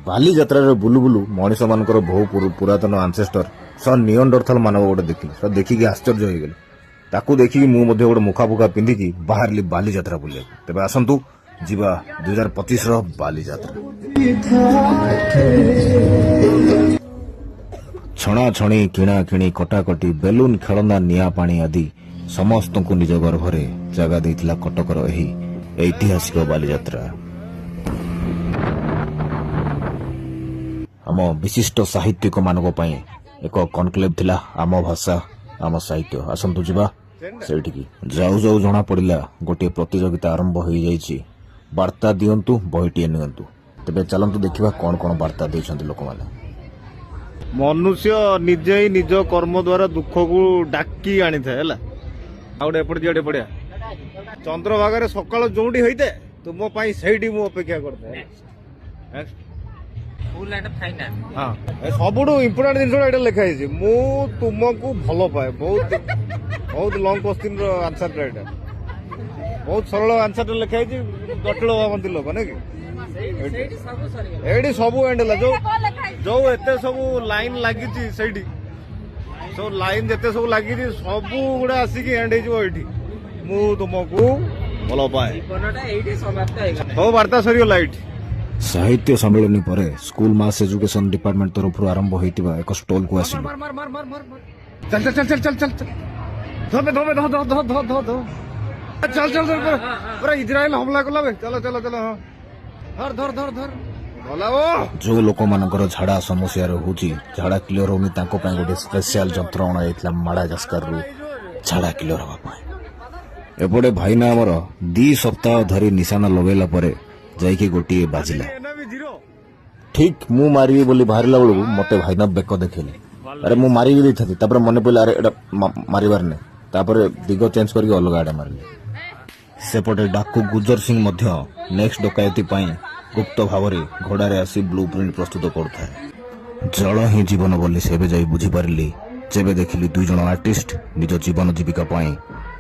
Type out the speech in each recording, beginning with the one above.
ବାଲିଯାତ୍ରାରେ ବୁଲୁ ବୁଲୁ ମଣିଷମାନଙ୍କର ବହୁ ପୁରାତନ ଆନସେଷ୍ଟର ସହ ନିଅଣ୍ଡରଥଲ ମାନବ ଗୋଟେ ଦେଖିଲି। ତ ଦେଖିକି ଆଶ୍ଚର୍ଯ୍ୟ ହେଇଗଲି। ତାକୁ ଦେଖିକି ମୁଁ ମଧ୍ୟ ଗୋଟେ ମୁଖା ଫୁଖା ପିନ୍ଧିକି ବାହାରିଲି ବାଲିଯାତ୍ରା ବୁଲିବାକୁ। ତେବେ ଆସନ୍ତୁ ଯିବା 2025ର ବାଲିଯାତ୍ରା। ଛଣାଛଣି, କିଣାକିଣି, କଟାକଟି, ବେଲୁନ, ଖେଳନା, ନିଆଁ ପାଣି ଆଦି ସମସ୍ତଙ୍କୁ ନିଜ ଗର୍ଭରେ ଜାଗା ଦେଇଥିଲା କଟକର ଏହି ଐତିହାସିକ ବାଲିଯାତ୍ରା। ଆମ ବିଶିଷ୍ଟ ସାହିତ୍ୟିକମାନଙ୍କ ପାଇଁ ଏକ କନକ୍ଲେଭ ଥିଲା, ଆମ ଭାଷା ଆମ ସାହିତ୍ୟ। ଆସନ୍ତୁ ଯିବା ସେଇଠିକି। ଯାଉ ଯାଉ ଜଣା ପଡ଼ିଲା ଗୋଟିଏ ପ୍ରତିଯୋଗିତା ଆରମ୍ଭ ହୋଇଯାଇଛି, ବାର୍ତ୍ତା ଦିଅନ୍ତୁ ବହିଟିଏ ନିଅନ୍ତୁ। ତେବେ ଚାଲନ୍ତୁ ଦେଖିବା କଣ କଣ ବାର୍ତ୍ତା ଦେଇଛନ୍ତି ଲୋକମାନେ। ମନୁଷ୍ୟ ନିଜେ ହିଁ ନିଜ କର୍ମ ଦ୍ଵାରା ଦୁଃଖକୁ ଡାକି ଆଣିଥାଏ। ହେଲା, ଆଉ ଗୋଟେ ଏପଟେ ଯିବା, ପଡିଆ ଚନ୍ଦ୍ରଭାଗାରେ ସକାଳ ଯୋଉଠି ହେଇଥାଏ, ତୁମ ପାଇଁ ସେଇଠି ମୁଁ ଅପେକ୍ଷା କରିଥାଏ। ହଁ, ସବୁଠୁ ଇମ୍ପୋର୍ଟାଣ୍ଟ ଜିନିଷ ଏଇଟା ଲେଖା ହେଇଛି, ମୁଁ ତୁମକୁ ଭଲ ପାଏ। ବହୁତ ବହୁତ ଲଙ୍ଗ କୋଶ୍ଚିନ୍ ର ଆନ୍ସର ଟା ଏଇଟା। ବହୁତ ସରଳ ଆନ୍ସର ଟା ଲେଖା ହେଇଛି, ଜଟିଳ ଭାବନ୍ତି ଲୋକ ନାଇଁ କି? ଏଇଠି ସବୁ ଏଣ୍ଡ ହେଲା। ଯୋଉ ଯୋଉ ଏତେ ସବୁ ଲାଇନ ଲାଗିଛି, ସେଇଠି ସବୁ ଲାଇନ ଯେତେ ସବୁ ଲାଗିଛି, ସବୁ ଗୁଡା ଆସିକି ଏଣ୍ଡ ହେଇଯିବ ଏଇଠି, ମୁଁ ତୁମକୁ ଭଲ ପାଏ। ସବୁ ବାର୍ତ୍ତା ସରିଗଲା ଏଇଠି। ସାହିତ୍ୟ ସମ୍ମିଳନୀ ପରେ ସ୍କୁଲ ମାସ୍ ଏଜୁକେସନ ଡିପାର୍ଟମେଣ୍ଟ ତରଫରୁ ଆରମ୍ଭ ହୋଇଥିବା ଏକ ଷ୍ଟଲକୁ ଆସିଲୁ। चल चल चल चल चल चल, धो धो धो धो धो धो धो धो, चल चल चल, ପୁରା ଇଜ୍ରାଏଲ ହମଲା କଲା ବେ। ଚାଲ ଚାଲ ଚାଲ, ହଁ, ଧର ଧର ଧର ଧର, ଗଲା ଓ। ଯୋଉ ଲୋକମାନଙ୍କର ଝାଡା ସମସ୍ୟା ରହୁଛି, ଝାଡା କ୍ଲିୟର ହଉନି, ତାଙ୍କ ପାଇଁ ଗୋଟେ ସ୍ପେଶାଲ ଯନ୍ତ୍ର ଅଣାଯାଇଥିଲା ମାଡାଗାସ୍କାରରୁ ଝାଡା କ୍ଲିୟର ହେବା ପାଇଁ। ଏପଟେ ଭାଇନା ଆମର 2 ସପ୍ତାହ ଧରି ନିଶାନା ଲଗେଇଲା ପରେ ଯାଇକି ଗୋଟିଏ ବାଜିଲା। ଠିକ ମୁଁ ମାରିବି ବୋଲି ବାହାରିଲା ବେଳକୁ ମତେ ଭାଇନା ବେକ ଦେଖେଇଲେ। ଆରେ, ମୁଁ ମାରିବି ଦେଇଥାନ୍ତି, ତାପରେ ମନେ ପଡ଼ିଲା, ଆରେ ଏଇଟା ମାରିବାର ନାହିଁ। ତାପରେ ଦିଗ ଚେଞ୍ଜ କରିକି ଅଲଗା ଆଡେ ମାରିଲି। ସେପଟେ ଡାକୁ ଗୁଜର ସିଂ ମଧ୍ୟ ନେକ୍ସଟ ଡକାୟତି ପାଇଁ ଗୁପ୍ତ ଭାବରେ ଘୋଡ଼ାରେ ଆସି ବ୍ଲୁ ପ୍ରିଣ୍ଟ ପ୍ରସ୍ତୁତ କରୁଥାଏ। ଜଳ ହିଁ ଜୀବନ ବୋଲି ସେବେ ଯାଇ ବୁଝିପାରିଲି, ଯେବେ ଦେଖିଲି ଦୁଇ ଜଣ ଆର୍ଟିଷ୍ଟ ନିଜ ଜୀବନ ଜୀବିକା ପାଇଁ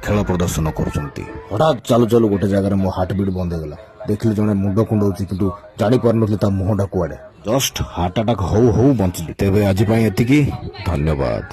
ଖେଳ ପ୍ରଦର୍ଶନ କରୁଛନ୍ତି। ହଠାତ୍ ଚାଲୁ ଚାଲୁ ଗୋଟେ ଜାଗାରେ ମୋ ହାର୍ଟ ବିଟ୍ ବନ୍ଦ ହେଇଗଲା। ଦେଖିଲି ଜଣେ ମୁଣ୍ଡ କୁଣ୍ଡଉଛି, କିନ୍ତୁ ଜାଣିପାରୁନଥିଲି ତା ମୁହଁଟା କୁଆଡେ। ଜଷ୍ଟ ହାର୍ଟ ଆଟାକ୍ ହଉ ହଉ ବଞ୍ଚିଲି। ତେବେ ଆଜି ପାଇଁ ଏତିକି, ଧନ୍ୟବାଦ।